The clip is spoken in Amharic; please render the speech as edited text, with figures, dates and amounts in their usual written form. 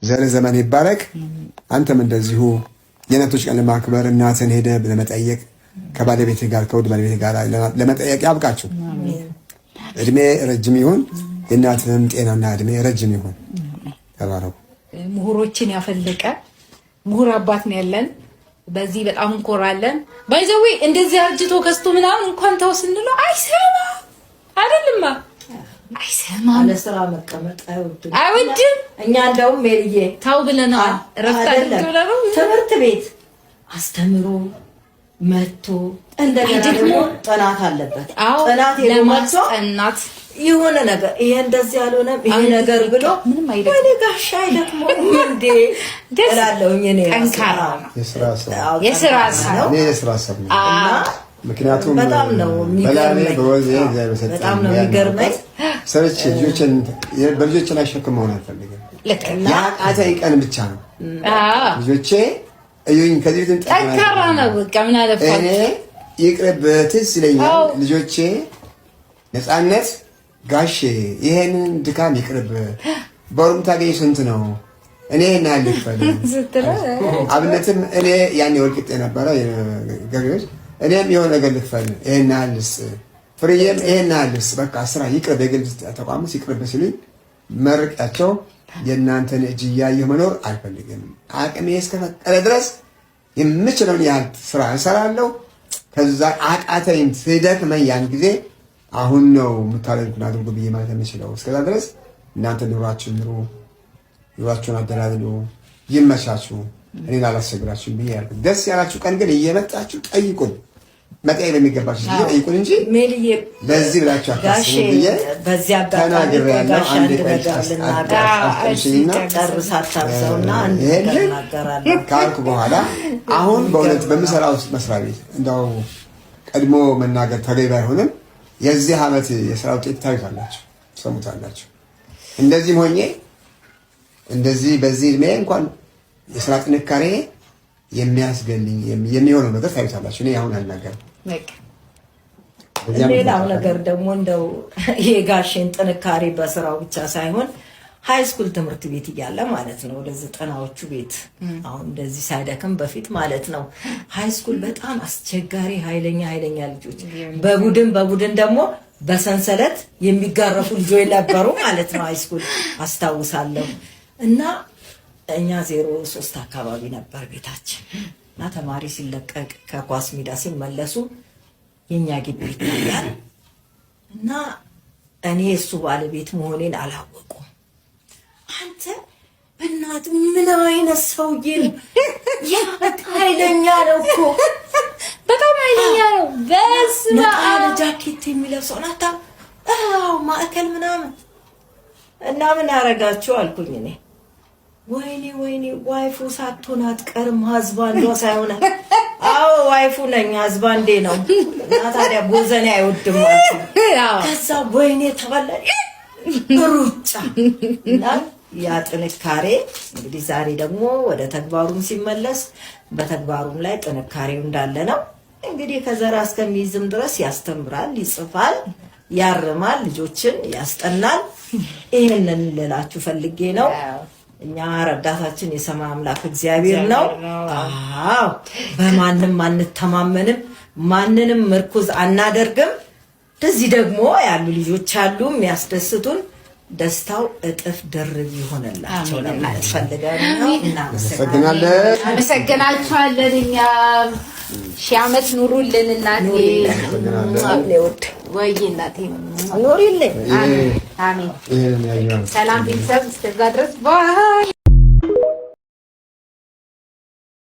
ዘር ዘመን ይባረክ። አንተም እንደዚሁ የእናቶች ቀን ለማክበር እናትን ሄደ ለመጠየቅ ከባለቤት ጋር፣ ከውድ ባለቤት ጋር ለመጠየቅ ያብቃችሁ። እድሜ ረጅም ይሁን፣ የእናትህም ጤናና እድሜ ረጅም ይሁን። ተባረኩ። ምሁሮችን ያፈለቀ ምሁር አባት ነው ያለን። በዚህ በጣም እንኮራለን። By the way እንደዚህ አርጅቶ ከስቶ ምናምን እንኳን ተው ስንለው አይሰማ አይደልማ፣ አይሰማም። ለስራ መቀመጥ አይወድም። አይወድም። እኛ እንደውም ሜሪዬ ተው ብለነዋል። እረፍት አድርግ ብለነው። ትምህርት ቤት አስተምሮ መጥቶ እንደገና ደግሞ ጥናት አለበት። ጥናት ሄዶ መጥቶ ለማስጠናት የሆነ ነገር ይሄ እንደዚህ አልሆነም ይሄ ነገር ብሎ ምንም አይደክም። ወይኔ ጋሻ አይደክመውም እንዴ እላለሁኝ እኔ ራሴ። ጠንካራ ነው። የስራ ሰው። አዎ፣ የስራ ሰው። እኔ የስራ ሰው ነኝ። እና ምክንያቱም በጣም ነው በላቤ የሚገርመኝ። በወዜ እግዚአብሔር በሰጠኝ በጣም ነው ሙያ የሚገርመኝ። ሰርቼ በልጆቼ ላይ ሸክም መሆን አልፈልግም። ልክ ያቃተኝ ቀን ብቻ ነው። ልጆቼ እዩኝ። ከዚህ በፊትም ጠንካራ ነው። በቃ ምን አለፋ እኔ ይቅርብ ትዝ ይለኛል። ልጆቼ ነፃነት ጋሼ ይሄንን ድካም ይቅርብ፣ በወር የምታገኝ ስንት ነው? እኔ ይሄን ያህል ልክፈል። አብነትም እኔ ያኔ ወልቂጤ ነበረ ገቢዎች፣ እኔም የሆነ ነገር ልክፈል፣ ይሄን ያህል ልስጥ፣ ፍርዬም ይሄን ያህል ልስጥ፣ በቃ ስራ ይቅርብ፣ የግል ተቋም ይቅርብ ሲሉኝ መርቂያቸው የእናንተን እጅ እያየሁ መኖር አልፈልግም። አቅሜ እስከፈቀደ ድረስ የምችለውን ያህል ስራ እሰራለሁ። ከዛ አቃተኝ ስደክመኝ ያን ጊዜ አሁን ነው የምታደርጉትን አድርጉ ብዬ ማለት የምችለው። እስከዛ ድረስ እናንተ ኑሯችሁን ኑሩ፣ ኑሯችሁን አደላድሉ፣ ይመቻችሁ፣ እኔን አላስቸግራችሁም ብዬ ያልኩት። ደስ ያላችሁ ቀን ግን እየመጣችሁ ጠይቁን። መጠየቅ በሚገባችሁ ጊዜ ጠይቁን እንጂ ሜልዬ ለዚህ ብላችሁ ጋሼ አታስቡ ብዬ በዚህ አጋጣሚ ተናግሬያለሁ። ጋሼ አንድ አንድ ቆይ ነገር ልናገር። አስጨርሽኝና ጨርስ አታብዘውና አንድ ነገር ይሄንን እናገራለሁ። ካልኩ በኋላ አሁን በእውነት በምሰራው መስሪያ ቤት እንደው ቀድሞ መናገር ተገቢ ባይሆንም የዚህ ዓመት የስራ ውጤት ታዩታላችሁ፣ ትሰሙታላችሁ። እንደዚህም ሆኜ እንደዚህ በዚህ እድሜ እንኳን የስራ ጥንካሬ የሚያስገልኝ የሚሆነው ነገር ታዩታላችሁ። እኔ አሁን አልናገርም። በቃ በዚህ ዓመት ሌላው ነገር ደግሞ እንደው የጋሼን ጥንካሬ በስራው ብቻ ሳይሆን high school ትምህርት ቤት እያለ ማለት ነው፣ ወደ 90ዎቹ ቤት አሁን እንደዚህ ሳይደክም በፊት ማለት ነው። High school በጣም አስቸጋሪ ኃይለኛ ኃይለኛ ልጆች በቡድን በቡድን ደግሞ በሰንሰለት የሚጋረፉ ልጆች ነበሩ ማለት ነው። High school አስታውሳለሁ። እና እኛ 03 አካባቢ ነበር ቤታችን እና ተማሪ ሲለቀቅ ከኳስ ሜዳ ሲመለሱ የእኛ ግቢ ይታያል እና እኔ እሱ ባለቤት መሆኔን አላወቁም። አንተ በእናትህ ምን አይነት ሰውዬ ነው? ያ በቃ ኃይለኛ ነው እኮ። በጣም ኃይለኛ ነው። በስመ ነጣ ያለ አብ። ጃኬት የሚለብሰው ናታ። አዎ ማዕከል ምናምን እና ምን አረጋችሁ አልኩኝ እኔ። ወይኔ ወይኔ wife ኡ ሳትሆን አትቀርም husband ዷ ሳይሆን። አዎ wife ኡ ነኝ፣ husband ኤ ነው። እና ታዲያ ቦዘኔ አይወድም አልኩኝ። ከዛ ወይኔ ተበላ ሩጫ እና ያ ጥንካሬ እንግዲህ ዛሬ ደግሞ ወደ ተግባሩም ሲመለስ በተግባሩም ላይ ጥንካሬው እንዳለ ነው። እንግዲህ ከዘራ እስከሚይዝም ድረስ ያስተምራል፣ ይጽፋል፣ ያርማል፣ ልጆችን ያስጠናል። ይህንን ልላችሁ ፈልጌ ነው። እኛ ረዳታችን የሰማይ አምላክ እግዚአብሔር ነው። አዎ በማንም አንተማመንም፣ ማንንም ምርኩዝ አናደርግም። እንደዚህ ደግሞ ያሉ ልጆች አሉ የሚያስደስቱን። ደስታው እጥፍ ድርብ ይሆንላቸው ለማለት ፈልገን ነው። እናመሰግናለን። አመሰግናችኋለን። እኛም ሺህ ዓመት ኑሩልን እናቴ። ወይ እናቴ። ኑሪልኝ። አሜን። ይሄንን ያየው ሰላም ቤተሰብ፣ እስከዛ ድረስ bye።